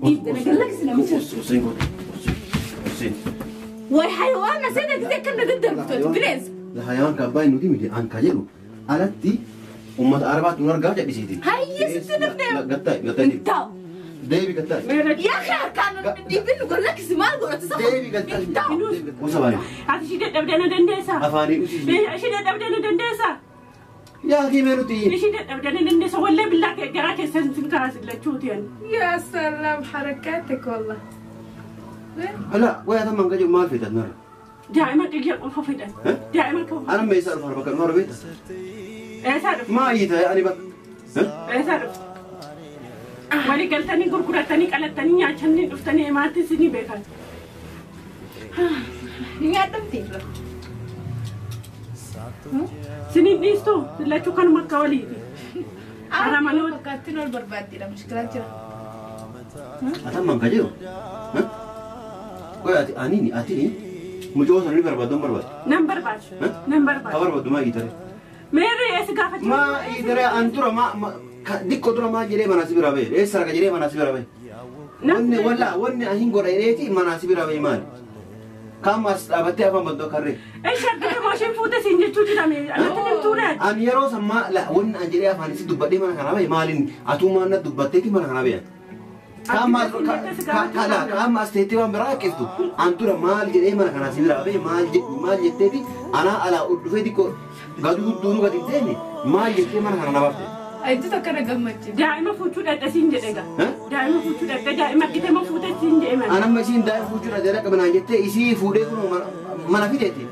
Dhiibdana gallakisi namicha. Usiin kun. Usiin. Way hayawaana seena gisee akka na daddarbitooti bineensa. Hayawaan kan baay'ee nuti miti an ka jedhu alatti uummata arabaatti nu argaa jedhisiiti. Hayya sitti dhufnee. Gattaa'e gattaa'e. Taa'u. Deebi gattaa'e. Yaa harkaan dhiibbin nu gallakisi maal godhate safa. Deebi gattaa'e. Gosa baay'ee. Ati ishii dadhabdee na dandeessaa? Afaanii usii. Ishii dadhabdee na dandeessaa? Yaa kiimee nuti. Ishii dadhabdee na dandeessaa? Wallee billaa garaa keessan sin karaa sillachuuti ani. يا سلام حركاتك والله. Ala wayaa tamman ka jedhu maal feetan narra? Daa'ima qiyya qofa fedhan. Daa'ima qofa. Ana meeshaa dhufa bakka dhufa beekta. Eessaa dhufe? Maa iyyita ani bakka. Eessaa dhufe? Walii galtanii gurguratanii qalattanii nyaachanii dhuftanii maatti isinii beekan. Nyaadhamte. Siniin dhiistu sillachuu kanuma akka waliiti. Aramanoota. Fakkaattiin ol barbaaddiidha mushkilaa jira. Atamman ka jedhu. Wayaa ati aniini atini mucoo sana ni barbaaddu hin barbaaddu. Nan barbaadu. Nan Ka barbaadu. barbaaddu maa iyyitare? Meerri eessi gaafachuu? Maa iyyitare an dura maa diqqoo dura maa jedhee manaa si biraa bahe eessa raqa jedhee manaa si biraa bahe. Wanni walla wanni an hin godha jedheeti manaa si biraa bahe maali? Kaama as dhaabattee afaan bantu akka harree. Eessi argite moo isheen fuute siin jechuu jedhame alatti nimtuure ati. An yeroo san maa la wanni an jedhee afaan si dubbadhee mana kanaa bahe maaliin atuu maan na dubbatteeti mana kanaa bahe. Kaama kaama as teettee waan biraa haqiftu an dura maal jedhee mana kanaa si biraa bahe maal maal jetteeti anaa alaa ol dhufee diqqoo gadi gudduunuu gadi hin deemne maal jettee mana kana na baafte. Hedduu tokko na gammachiisa. Daa'ima fuuchuu dhadha siin jedhe gaa. Daa'ima fuuchuu dhadha daa'ima argite moo fuute siin jedhe mana. An amma isiin daa'ima fuuchuu dhadha jedha qabnaan jettee isii fuudhee kun mana fideeti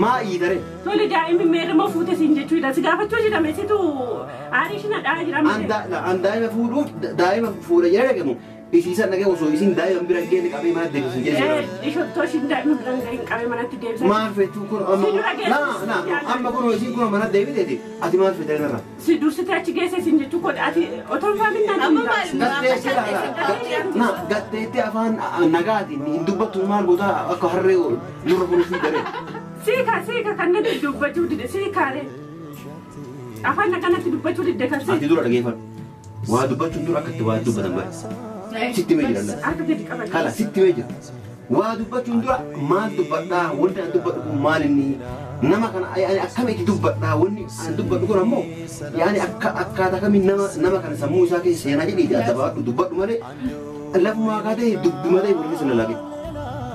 maa iyyitare. Tole daa'imni meerri moo fuute siin jechuudha. Si gaafachuu jedhame situ aarii ishii nadhaa jira malee. An daa'ima fuudhuuf daa'ima fuudha jedhee dhaqamu isii san dhaqee osoo isiin daa'ima bira hin geenne qabee mana deebisu jedhee. Ishottoo ishiin daa'ima bira hin qabee manatti deebisa. Maal feetu kun amma naa naa amma kun isiin kun mana deebiteeti ati maal feete narra. Si dursitee achi geesse siin jechuu koodha ati otoo hin faamin naan Amma maal Na gatteetti afaan nagaatiin hin dubbattu maal goota akka harree nurra kunuunsi daree. Siika siika kan natti dubbachuu dide siikaalee. Afaan akkanatti dubbachuu dide kan Ati dura dhageeffadhu. Waa dubbachuun dura akkatti waa dubbatan bare. Sitti mee jira. Harka gadi qaban. Kala sitti mee jira. Waa dubbachuun dura maal dubbadhaa wanti an dubbadhu kun maal inni nama kana ani akkamitti dubbadhaa wanni an dubbadhu kun ammoo yaani akka akkaataa kamiin nama nama kana sammuu isaa keessa seenaa jedhiiti adda baadhu dubbadhu malee lafumaa kaatee dubbi malee wal keessa lalaaqe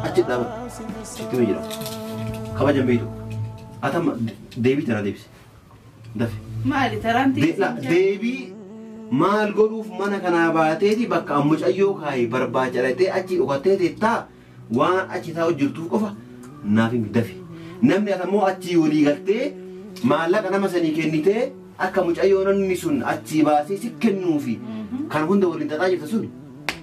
achi dhaabadhu sitti mee jira. Kabajan beektu atama deebii tana deebise dafe. Maali taraan Deebii maal godhuuf mana kanaa baateeti bakka ammucayyoo kaayee barbaachaa achi dhokattee teettaa waan achi taa'u jirtuuf qofa naaf hin dafe. Namni ati ammoo achii walii galtee maallaqa nama sanii kennitee akka mucayyoo namni sun achii baasee si kennuufi kan hunda waliin xaxaa jirta sun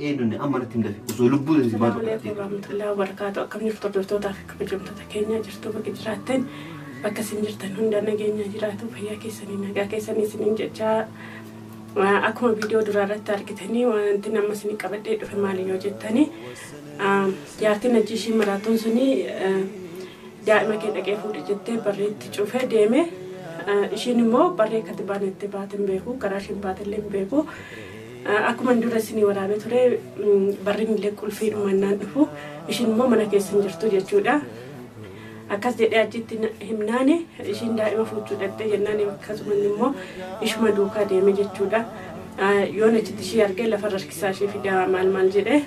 eenyuun amma natti hin dafe osoo lubbuu si baatu. Assalamu alaikum warahmatullahi wabarakatuh. Akkam jirtu hordoftoota fi kabajamtoota keenya jirtu bakka jiraattan bakka isin jirtan hunda nageenya jiraatu fayyaa keessanii nagaa keessanii isiniin jechaa akkuma viidiyoo duraa irratti argitanii wanti nama isinii qabadhee dhufe maali yoo jettanii jaartiin achi ishii maraatuun suni daa'ima kee dhaqee fuudhe jettee barreetti cufee deeme ishiin immoo barree akkatti baanetti baate hin beeku karaa ishiin baate illee hin beeku. Akkuma dura isinii waraabee ture barriin illee qulfii dhumannaan dhufu ishiin immoo mana keessa hin jirtu jechuudha. Akkas jedhee achitti himnaani ishiin daa'ima fuuchuu dhaqxee jennaan akkasuma immoo ishuma duukaa deeme jechuudha. Yoon achitti ishii argee lafarra harkisaa ishee fidaa maal maal jedhee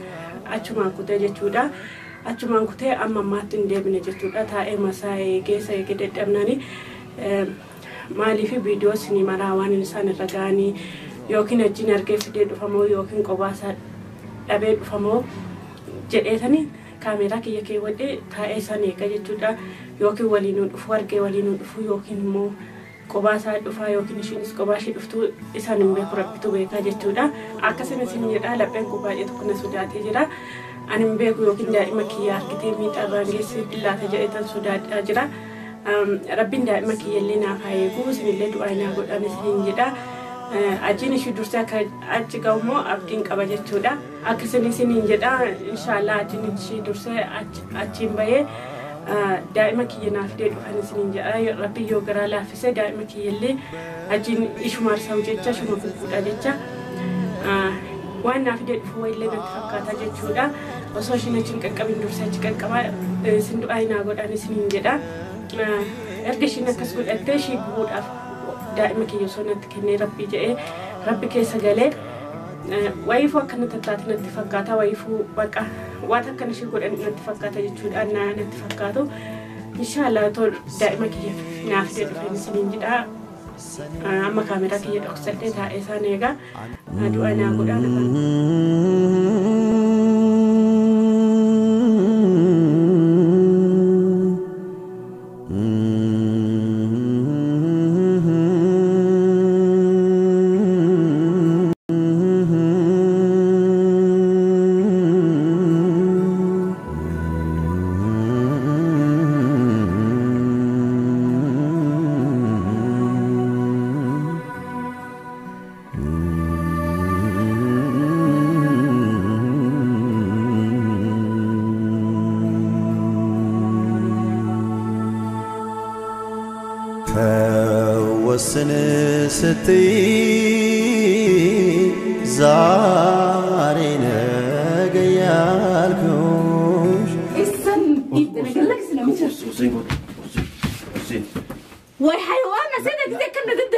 achumaan kutee jechuudha. Achumaan kutee amma ammaatti hin deebine jechuudha. Taa'ee masaa eegee isa eegee dadhabnaani maaliif viidiyoo isinii maraa waan isaan irra ga'anii yookiin achiin argee fidee dhufamoo yookiin qobaasaa dhabee dhufamoo jedheetanii kaameeraa kiyya keewwadhee taa'ee isaan eega jechuudha. Yookiin waliin dhufu argee waliin dhufu yookiin immoo qobaasaa dhufaa yookiin ishiinis qobaa ishee dhuftuu isaan hin beeku rabbitu beekaa jechuudha. Akkasuma isin jedhaa lapheen kun baay'ee tokko na sodaatee jira. Ani hin beeku yookiin daa'ima kiyya argitee miidhaa irraan geessee laata jedheetan sodaadhaa jira. Rabbiin daa'ima kiyya illee naaf haa eegu isinillee du'aa naa godhan isiniin jedha. Ajiin ishii dursee akka achi ga'u immoo abdiin qaba jechuudha. Akkasuma isiniin jedha inshaallah ajiin ishii dursee achiin bahee daa'ima kiyya naaf fidee dhufan isiniin jedha. Rabbiin yoo garaa laaffise daa'ima kiyya illee ajiin ishuma arsa'u jecha ishuma gurguudha jecha. Waan naaf fidee dhufu wayillee natti fakkaata jechuudha. Osoo ishiin achi hin qaqqabin dursa achi qaqqabaa isin du'aa naa godhaan isiniin jedha. Erga ishiin akkas godhattee ishii gubuudhaaf daa'ima kiyya osoo natti kennee rabbi jedhee rabbi keessa galee wayiifuu akkana tattaate natti fakkaata wayiifuu baqa waan akkana ishii godhan natti fakkaata jechuudha natti fakkaatu. Inshaallah tol daa'ima kiyya naaf fidee dhufeen isiniin jedha. Amma kaameraa kiyya dhoksadhee taa'ee isaan eegaa du'aa naa godhaa nafan. ወስን ስትይ ዛሬ ነገ ያልኩሽ ወይ حيوان سيدك زي كنا ضد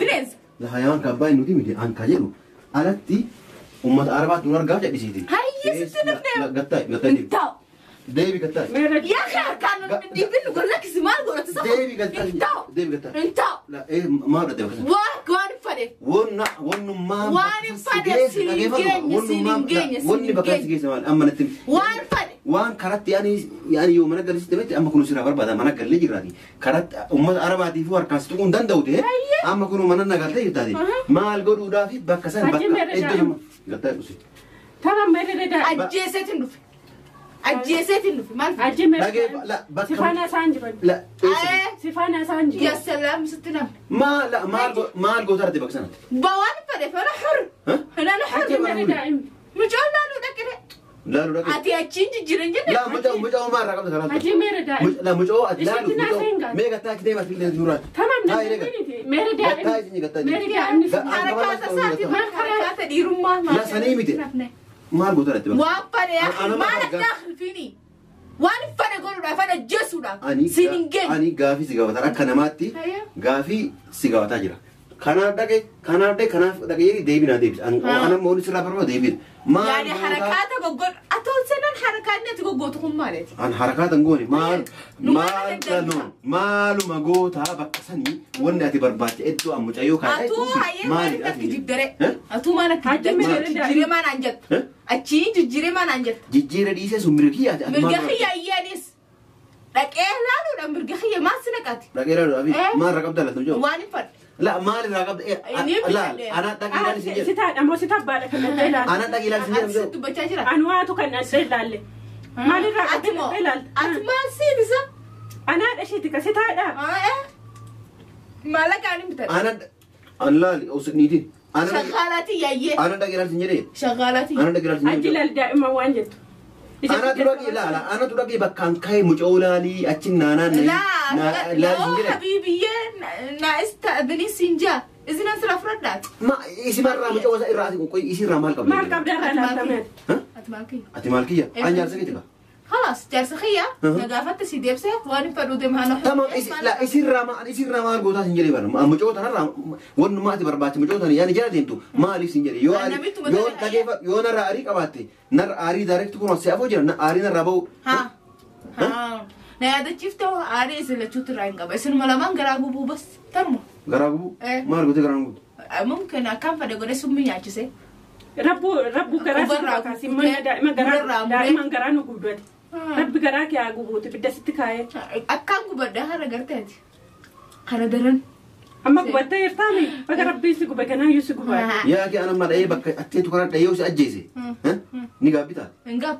بليز حيوان كاباي نوتي مدي أنك جلو ألتي أمة أربعة دولار قاعدة بيسيدي هيا ستنا لا قتاي ديبي قتاي يا أخي كانوا ديبي نقول لك زمان قلت صح ديبي قتاي ديبي قتاي انت لا إيه ما رد واك وان فرق ون ما وان فرق سينجين ون بكرت جيس أما نتم وان فرق وان كرت يعني يوم أنا جلست بيت أما كنوا سيرة بربعة ما أنا قال لي جرادي كرت أمة أربعة دي فور كان ستكون دن دوته أما كنوا ما أنا قال لي جرادي ما الجود ودافي بكسان بك إدهم قتاي بسيط تمام ما رد أجيست النفي أجيست النفي ما أجي لا بس سيفانا سانجبن لا سيفانا سانجبن يا سلام ستنا ما لا ما الجوتر دي بكسنة بوان فرق أنا حر أنا حر مش أنا لو ذكر لا لا أتي أتشينج جرنجة لا مجا ما رقم ثلاثة أجي ميرا دائم لا مجا لا لا ميجا تاك دايما في النورات تمام ميرا دائم ميرا دائم حركات ساتي ما حركات ديرما لا سنيمتي ما الجوتر دي وافر يا أخي ما لك دخل فيني وأنا فرق أقول أنا جسورة سينجين أني قافي سيجاوة كنماتي قافي سيجاوة تاجرة كنار دك ديبي ناديبس أنا مولي سلا برا ديبي ما يعني حركاتك قول أطول سنة حركاتنا تقول تقوم مالت أنا حركات نقولي مال مال مال ما قوتها بكسني وأنا تبربات إدو أم مجايو كان أتو هاي ما لك تجيب دري أتو ما لك تجيب ما نانجت أتشي جيري ما نانجت جيري ديسة سمركية مركية يانيس لك إيه لا لا مركية ما سنكات لك إيه لا أبي ما ركبت لا تمجو واني فرق لا ما لي رقم إيه لا أنا تقيل سجل ستا أما ستا بالك أنا تقيل سجل أنواع كان أسئلة لي ما لي رقم أتما سيدسا أنا أشيتك ستا لا ما لك أنا متى أنا لا لي أوصلني أنا شغالاتي يا يه أنا تقيل سجل شغالاتي أنا تقيل سجل أجل دائما وانجت أنا تراجي لا لا أنا تراجي بكان كاي مجولة لي أتشنا أنا لا لا حبيبي نا استأذني سنجا إذا نصر أفراد ما إيش مرة مجوزة إرادي كوي إيش رمال قبل مال قبل لا تمام أتمالكية أتمالكية أنا جالسة كده خلاص جالسة خيا نقافة سيدي بسه وأنا فرود مهنا تمام إيش لا إيش رمال إيش رمال قوتا سنجري برا ما مجوزة أنا رام ون ما تبربات مجوزة يعني جالس إنتو ما لي سنجري يو يو تكيف يو نرى أري كباتي نر أري دايركت كون سيافو جرا نر أري نر ربو ها ها لا هذا شفته أري إذا لا تشوت راين قبل إذا ما لمان غراغو بس ترمو غراغو ما رغوتي غراغو ممكن أكم فدغوري سمي ياجسه ربو غراغو ما دائما غراغو دائما غراغو غبدت ربي غراك يا غبوت بدي ستكاي أكم غبدة هذا غرتات أنا درن أما غبدة يرتامي بقى ربي سغبة كنا يسغبة يا أخي أنا ما رأي بك أتيت كرات أيوس أجيزي ها نيجا نجاب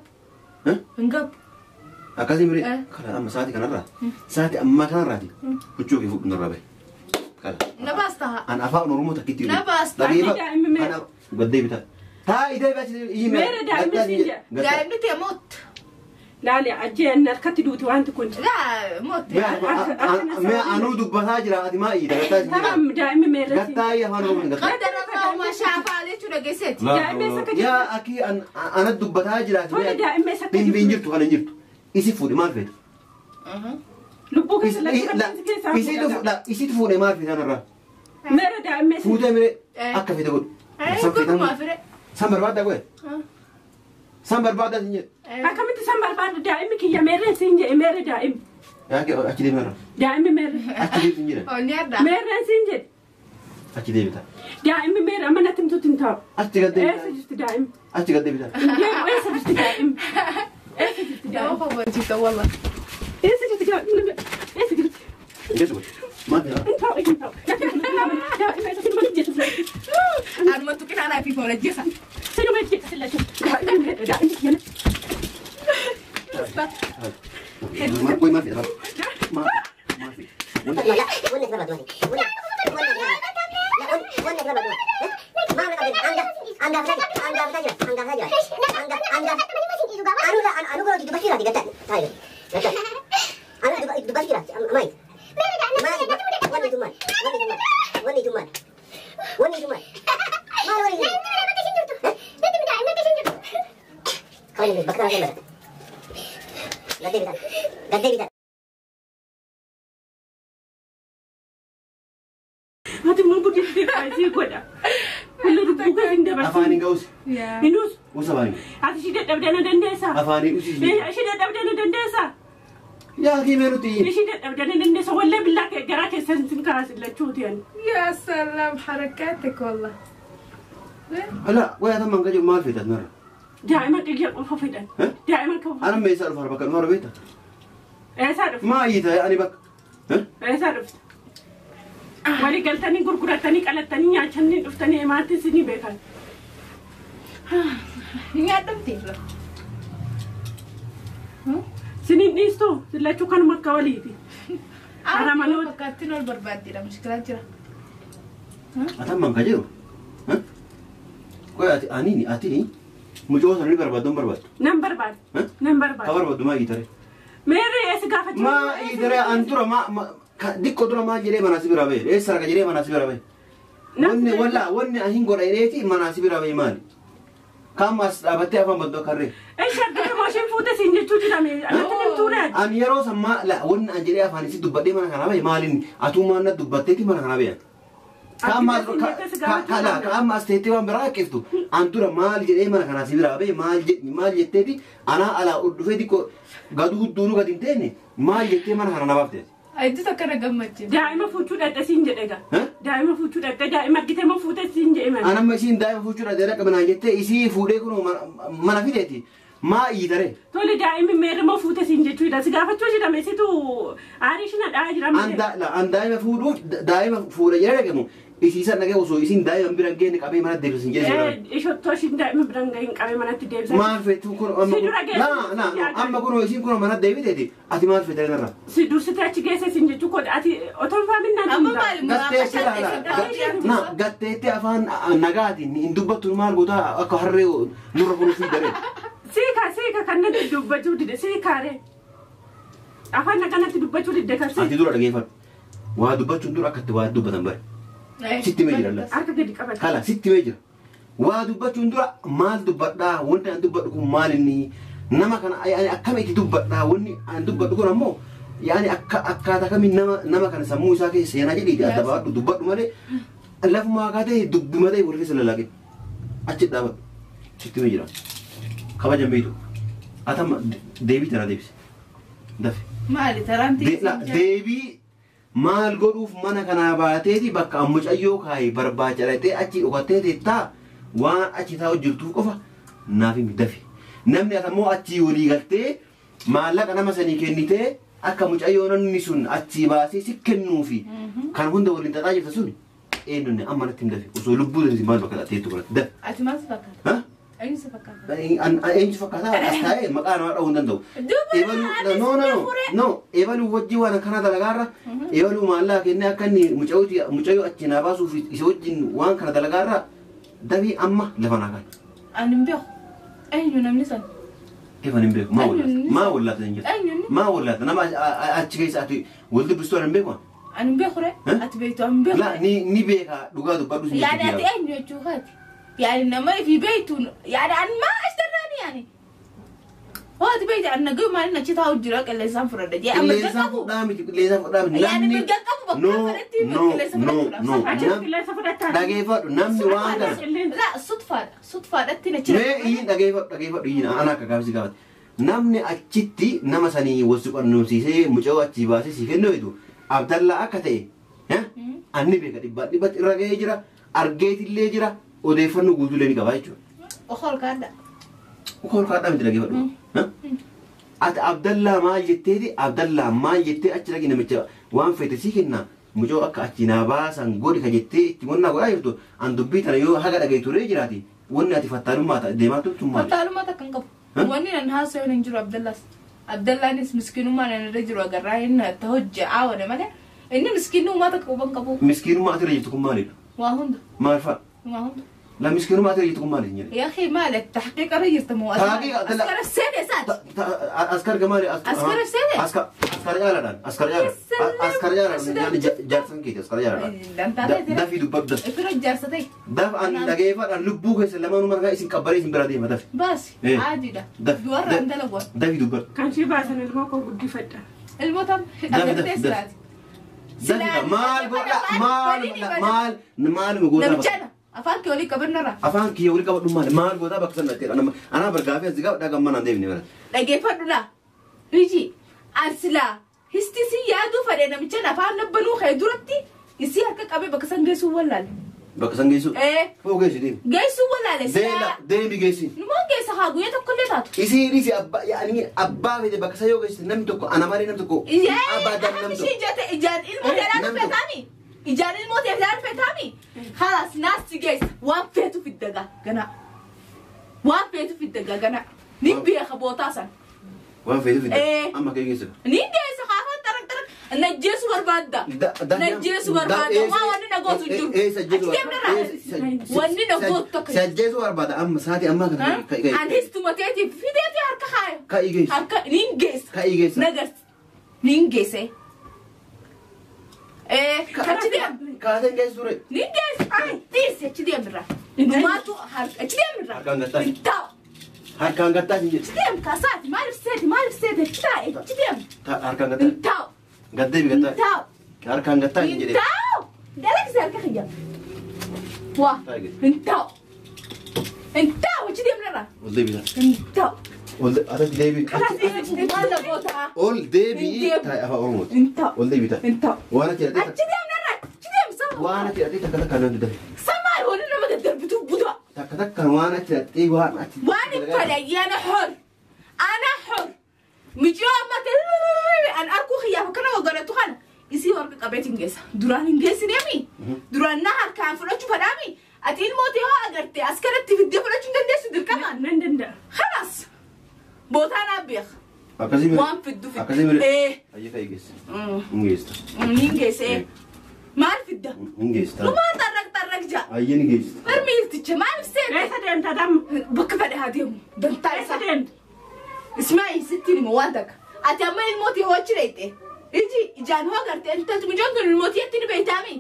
ها نجاب أكاسي مري كلا أما ساعتي كان رات ساعتي أما كان راتي وتشوفي فوق من الربع كلا نباستا أنا أفهم نورمو تكتير نباستا أنا بدي بتا هاي ده بس ميرا دائما دائما تموت Laali ajjeen harkatti duuti wanti kun. Laa mootti. Mee anuu dubbataa jira ati maa iyyi gattaa isin jira. Tamam daa'imni meerre. Gattaa iyyi afaan Oromoon gattaa. Qaddara Allah ma shaafaa jechuudha geesseeti. Daa'imni eessa akka jirtu? Yaa akii ana dubbataa jira ati. Tole daa'imni eessa akka Hin jirtu? jirtu kana hin jirtu. Isi fuudhe maal feeta? Lubbuu keessa lakki keessaa fuudhata. Isitu fuudhe maal feeta kanarraa? Meerre daa'imni eessa? Fuutee miree akka feete godhu. Godhumaa fire. San barbaaddaa godhe. San barbaaddaa sin jedhe. Akkamitti san barbaadu daa'imni kiyya meerreen siin jedhe meerre daa'imni. Achi deemi irraa. Daa'imni meerre. Achi deemi sin jedhe. Onni adda. Meerreen siin jedhe. Achi deebita. Daa'imni meerre amma natti himtuutti hin taa'u. Achi gad Eessa deebita. jirti daa'imni? Achi gad deebita. Deemu eessa jirti daa'imni? Eessa jirti Nama daa'imni? kobbachiifta wallah. Eessa jirti daa'imni? Eessa jirti? Geessu godhe. Maal feeta? Hin taa'u hin taa'u. Daa'imni eessa jirti? Jechuudha. Anuma tuqinaa naaf ifa walajjeesa. Sinuma jechuudha sillachuu. Daa'imni meerre daa'imni kiyya. Maal maal feeta? Maal maal feeta? Ati immoo guddistee baay'ee godha. Kulli lubbuu keessa hin dabarsin. Afaan hin ga'us. Inus Usa afaan hin. ati ishii dadhabdee na dandeessaa? Afaan hin usi. Ishii dadhabdee na dandeessaa? Yaa akii mee nuti. Ishii dadhabdee na dandeessaa? Wallee billaa kee garaa keessan sin kaasillachuuti ani. يا سلام حركاتك والله. Ala wayaa tamman gajiru maal feeta narra? Daa'ima qiyya qofa fedhan. Daa'ima qofa. Ana meeshaa dhufa bakka dhufa beekta? Eessaa dhufte? Maa iyyita ani bakka? Eessaa dhufte? Walii galtanii gurguratanii qalattanii nyaachanii dhuftanii maatiin isinii beekan. Nyaadhamte. Siniin dhiistuu sillachuu kanuma akka waliiti. Aramanoota. Fakkaattiin ol barbaaddiidha mushkilaa jira. Atamman ka jiru? Qoy ati aniini atini mucoo sana ni barbaaddu hin barbaaddu? Nan barbaada. Nan Ka barbaada. barbaaddu maa iyyitare? Meerre eessa gaafachuu? Maa iyyitare an dura maa diqqoo dura maal jedhee manaa si bira bahe? Eessa raqa jedhee manaa si bira bahe? Wanni walla wanni an hin godha jedheeti manaa si bira bahe maali? Kaammas dhaabattee afaan bantu akka harree. Eessi argite moo isheen fuute siin jechuu jedhame alatti nimtuure ati. Ani yeroo san maa la wanni an jedhee afaan isi dubbadhee mana kanaa bahe maaliin atuu maan na dubbatteeti mana kanaa bahe? Kaamma as teettee waan biraa haqiftu an dura maal jedhee mana kanaa si biraa bahe maal jetteeti anaa alaa ol dhufee diqqoo gaduu hudduunuu gadi hin teenne maal jettee mana kana na baafte? Hedduu takka na gammachiifte. Daa'ima fuuchuu dhadha siin jedhe egaa. Daa'ima fuuchuu dhadha daa'ima argite moo fuute siin jedhe mana. Anamma isiin daa'ima fuuchuu dhadhee dhaqa manaan jettee isii fuudhee kunoo mana fideeti maa iyyitare? Tole daa'imni meerre moo fuute siin jechuudha. Si gaafachuu jedhame situ aarii isheen hadhaa jira malee. An daa'ima fuudhuuf daa'ima fuudha jedhee dhaqamu isii san dhaqee osoo isiin daa'ima bira hin geenye qabee mana deebisa hin jedhe. Ishottoo ishiin daa'ima bira hin qabee manatti deebisa. Maal feetu kun amma Si dura geesse. naa naa amma kun isiin kun mana deebiteeti ati maal feete narra? Si dursitee achi geesse siin jechuu koodha. Ati otoo hin faaminaan Amma tun maali Gatteetti laala na gatteetti afaan nagaatiin hin dubbattu maal goota akka harree nurra kunuufii daree. Siika siika kan natti dubbachuu dide siikaare. Afaan akkanatti dubbachuu dide kan Ati dura dhageeffadhu. Waa dubbachuun dura akkatti waa dubbatan bare. Sitti mee jira laata? Harka gadi qabata. Kala sitti mee jira. Waa dubbachuun dura maal dubbadhaa wanti an dubbadhu kun maal inni nama kana ani akkamitti dubbadhaa wanni an dubbadhu kun ammoo yaani akka akkaataa kamiin nama kana sammuu isaa keessa seenaa jedhiiti adda baadhu dubbadhu malee lafumaa kaatee dubbi malee wal keessa lalaaqe achi dhaabadhu sitti mee jira. Kabajan beektu. Atama deebii tana deebise. Dafe. Maali taraan Deebii maal godhuuf mana kanaa baateeti bakka mucayyoo kaayee barbaachalatee achi dhokattee teettaa waan achi taa'u jirtuuf qofa naaf himi dafe. Namni ati ammoo achii walii galtee maallaqa nama sanii kennitee akka mucayyoo namni sun achii baasee si kennuufi kan hunda waliin xaxaa jirta sun eenyuun amma natti him dafe osoo lubbuu dansi maal bakka teettu kanatti dafe. Ati maal si fakkaata? Eenyu si fakkaata? Eenyu fakkaata as taa'ee maqaa namaa dha'uu hin danda'u. No, ebaluu wajjin waan akkana dalagaarra ebaluu maallaqa kennee akka inni mucayyoo achi naa baasuuf isa wajjin waan kana dalagaarra dafii amma lafa naa kaa'e. Ani hin beeku. Eenyu namni san? Kifan hin beeku. Maa wallaata? Maa wallaata hin jettu? Maa wallaata? Nama achi keessa ati wal dubbistuu hin beeku? Ani hin beeku ree. Ati beektu ani hin beeku. Laa ni beeka dhugaa dubbadhu sin Yaani ati eenyu jechuu kaati? Yaani nama ifii beektu yaani ani maa ashtarraani yaani? Hoo ati beektu ani nagayuu maaliin achi taa'u jira qilleensaan fudhadha jee amma mirga Qilleensaan qabu. fudhaa miti qilleensaan fudhaa miti. Yaani mirga qabu bakka fedhetti qilleensa fudhachuudhaaf. Achi qilleensa fudhataa. Dhageeffadhu namni waan kana. Laa sutfaadha sutfaadhatti na Mee jira. iyyiin dhageeffadhu dhageeffadhu iyyiin ana akka gaafsi gaafate. Namni achitti nama sanii wal qunnamsiisee mucaa achi baasee si kennu jedhu Abdallaa akka ta'e anni beeka dhibbaa dhibbatti irra ga'ee jira argeetillee jira odeeffannoo guutuullee ni qaba jechuudha. Okool kaadha. Okool kaadhaa miti dhageeffadhu. Ati Abdallaa maal jetteeti Abdallaa maal jettee achi dhaqi namicha waan fete si kenna mucoo akka achi naa baasan godhi ka jettee itti wannaa godhaa jirtu an dubbii tana yoo haga dhagaye turee jiraati wanni ati fattaalummaa deemaa turtu maali? Fattaalummaa takka hin qabu. Wanni nan haasa'u hin jiru Abdallaas. Abdallaanis miskiinummaa nan irra jiru agarraa inni ta hojjaa wane malee inni miskiinummaa takka quban qabu. Miskiinummaa ati irra jirtu kun maalidha? Waa hunda. Maal fa'a? Waa hunda. La miskiinummaa ati irra jirtu kun maali hin jedhe? يا أخي مالك تحقيق رجل تمو تحقيق أسكر السنة سات Askar gamaali? Askar seene? Askar jaalaadhaan. Askar jaalaadhaan. Askar jaalaadhaan. Yaani jaarsan keeti askar jaalaadhaan. Dafii dubbadhu dafi. Ifira jaarsa ta'e. Daf an dhageeffadhaan lubbuu keessa lamaanuu margaa isin qabbaree isin bira deema dafi. Baasi. Aadiidha. Warra an dalagu. Dafii dubbadhu. Kan ishee baasan ilmoo koo guddifadha. Ilmoota agartee silaati. Dafi maal godha maal maal maal goota. Namichana afaan kee olii qabannarra. Afaan kiyya olii qabadhu maal maal goota bakka sana ta'e anaa bargaafii as gaafadha gamma naan deemne bara. Dhageeffadhu laa. Hiji an silaa histi si yaaduu fedhe namichan afaan nabbanuu kee duratti isii harka qabee bakka san geessuu wallaale. Bakka san geessu? Ee. Foo geessi deemi. Geessuu wallaale silaa. Deemi geessi. Numaan geessa haa guyyaa tokkollee taatu. Isii dhiisi abbaa yaani abbaa fedhe bakka san yoo geessite namni tokko ana malee namni tokko. Abbaa namni tokko. Ijaan ijaan ilmoo teelaa dhufee taami. Ijaan ilmoo teelaa dhufee taami. Halas naas si geessa waan feetu fiddagaa ganaa. Waan feetu fiddagaa ganaa. Ni beeka bootaa san. Waan feetu fidda. Amma kee geessa. Ni geessa kaafan tarak tarak. Najjeesu barbaadda. Najjeesu barbaadda. Waa wanni na gootu hin jiru. Achi deemnarraa. Wanni na gootu tokko. Si ajjeesu barbaada amma sa'aatii ammaa kana. Anis tumateetiif fideeti harka kaaya. Ka'ii geessa. Harka niin geessa. Ka'ii geessa. Nagarsi. Niin geesse. Achi deem. Kaaseen geessu ture. Niin geessa. Dhiisi achi deemirraa. Numaatu harka achi deemirraa. Harkaan gattaa. Hin taa'u. Harkaan gattaa hin jedhu. Achi deem kaasaati maaliif seeti maaliif seeti achi taa'e achi deem. Harkaan gattaa. Hin taa'u. Gaddeebi gattaa. Hin taa'u. Harkaan gattaa hin jedhe. Hin taa'u. Dalagsi harka kiyya. Waa. Hin taa'u. Hin taa'u achi deemnarraa. Ol deebi. Hin taa'u. Ol asatti deebi. Maal lagoota. Ol deebi. Taa'e afaan Oromooti. Hin taa'u. Ol deebi taa'e. Hin taa'u. Waan achi hidhatee. Achi deemnarraa. Achi deem sama. Waan achi hidhatee takka takkaan namni dafe. Samaa wani nama daddarbitu budaa. Takka takkaan waan achi hidhatee waan achi. Waan hin fedhe ana xor. Ana xor. Mijoo amma ta'e an arkuu xiyyaaf akkana hogganatu kana isii warqa qabeet hin geessa. Duraan hin geessineemi. Duraan na harkaan fudhachuu fedhaami. Ati ilmoo ta'e hoo agarte askaratti fiddee fudhachuu hin dandeessu dirqamaan. Nan danda'a. Khalas. Bootaa naa beeka. Akkasii mire. Waan fiddu fiddu. Akkasii mire. Ee. Ayyee ka'ii geessa. Hin geessa. Niin geesse. Maal fidda? Hin geessa. Dhumaan tarrak tarrak ja'a. Ayyee ni geessa. Barmiilticha maaliif seete? Eessa deemta damma? Bakka fedhe haa deemu. Dantaa Eessa isaa. deemta? Ismaa'il sittiin hima waan takka. Ati amma ilmootii hoo achi dheeyte. Iji ijaan hoo agarte intalti mucaan tun ilmootii ni beeytaami.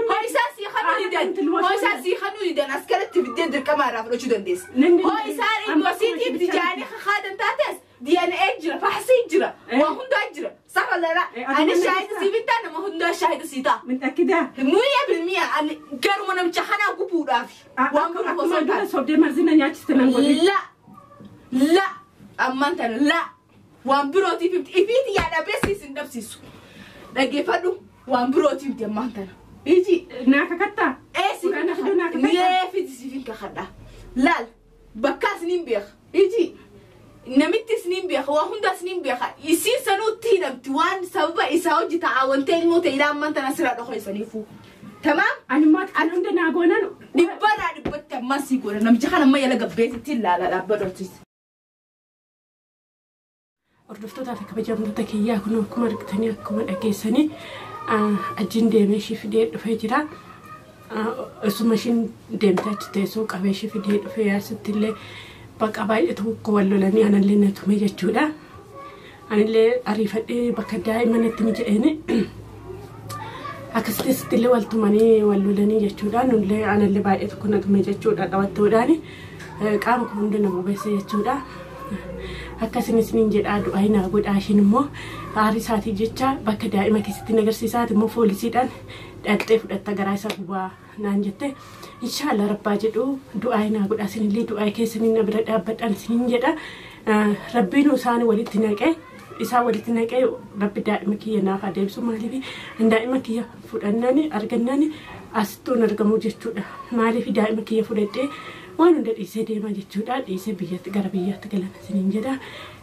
Hoo isaa sii kanuu didan. Hoo isaa sii kanuu didan askaratti fiddee dirqama irraa fudhachuu dandeessa. Hoo isaan ilmoosiitiif dijaanii kakaadan taates DNA jira, faxsii jira, waa hundaa jira. Sax wala la? Ani shaahida siif hin taane nama hundaa shaahida sii ta'a. Mitakidaa. Miyya bilmiya ani garuma namicha kanaa gubuudhaaf. Waan biroo osoo Akkuma hin dura taane. sobdee marzina nyaachiste nan godhe. La la ammaan tana la waan birootiif himti ifiiti yaada beeksiis hin dhabsiisu. Dhaggeeffadhu waan birootiif himti ammaan tana. Iji Naa kakattaa? eessi Quraana fiduu naa kakattaa? nee fiti siif hin kakadha. Laal bakkaas niin beeka. Iji namittis niin beeka waa hundaas niin beeka. Isiin sanuutti hidhamti waan sababa isaa hojii ta'a wanta ilmoo ta'e ilaa ammaan tana sirraa dhokoysaniifu. Tamaam? Ani immoo kan hunda naa goonan Dhibbarraa dhibbatti ammaan sii godha namicha kana amma yala gabbeetitti ilaala dhaabbadhootis. Hordoftootaa fi kabajamtoota kiyyaa kun akkuma argitanii akkuma dhageessanii achiin deemee ishii fidee dhufee jira. Osuma ishiin deemtee achi teessoo qabee ishii fidee dhufee asitti illee Bakka baay'ee tokko wal lolanii anallee na tume jechuudha. Anillee ariifadhee bakka daa'ima natti mije'een akkasitti illee wal tumanii wal lolanii jechuudha. Nullee anallee baay'ee tokko na tume jechuudha qabattoodhaan qaama koo hunda na bobeesse jechuudha. Akkasiin isiniin jedhaa du'aa naa godhaa ishiin immoo aarii isaatii jecha bakka daa'ima keessatti na agarsiisaati immoo poolisiidhaan dhaqxee fudhatta garaa isaa gubaa naan jette. Inshaallah rabbaa jedhu du'aa naa godhaa isinillee du'aa keessanii na bira dhaabbadhaan isiniin jedha. Rabbiin isaan walitti naqee isaa walitti naqee rabbi daa'ima kiyya naaf adeemsu maaliif daa'ima kiyya fudhannaan argannaan asittuun argamu jechuudha. Maaliif daa'ima kiyya fudhadhee waan hunda dhiisee deemaa jechuudha. Dhiisee biyyatti gara biyyaatti galan isiniin jedha.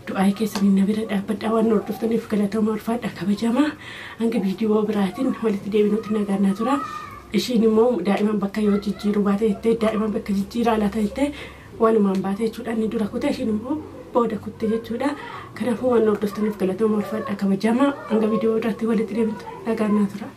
Du'aa keessanii na bira dhaabbadhaa waan hordoftaniif galatooma ulfaadha kabajamaa. Hanga viidiyoo biraatiin walitti deebinutti nagaan naa tura. Ishiin immoo daa'iman bakka yoo jijjiiru baate jettee daa'iman bakka jijjiiraa laata jettee walumaan baate jechuudha. Inni dura kute ishiin immoo booda kutte jechuudha. Kanaafuu waan hordoftaniif galatooma ulfaadha kabajamaa. Hanga viidiyoo biraatti walitti deebinutti nagaan naa tura.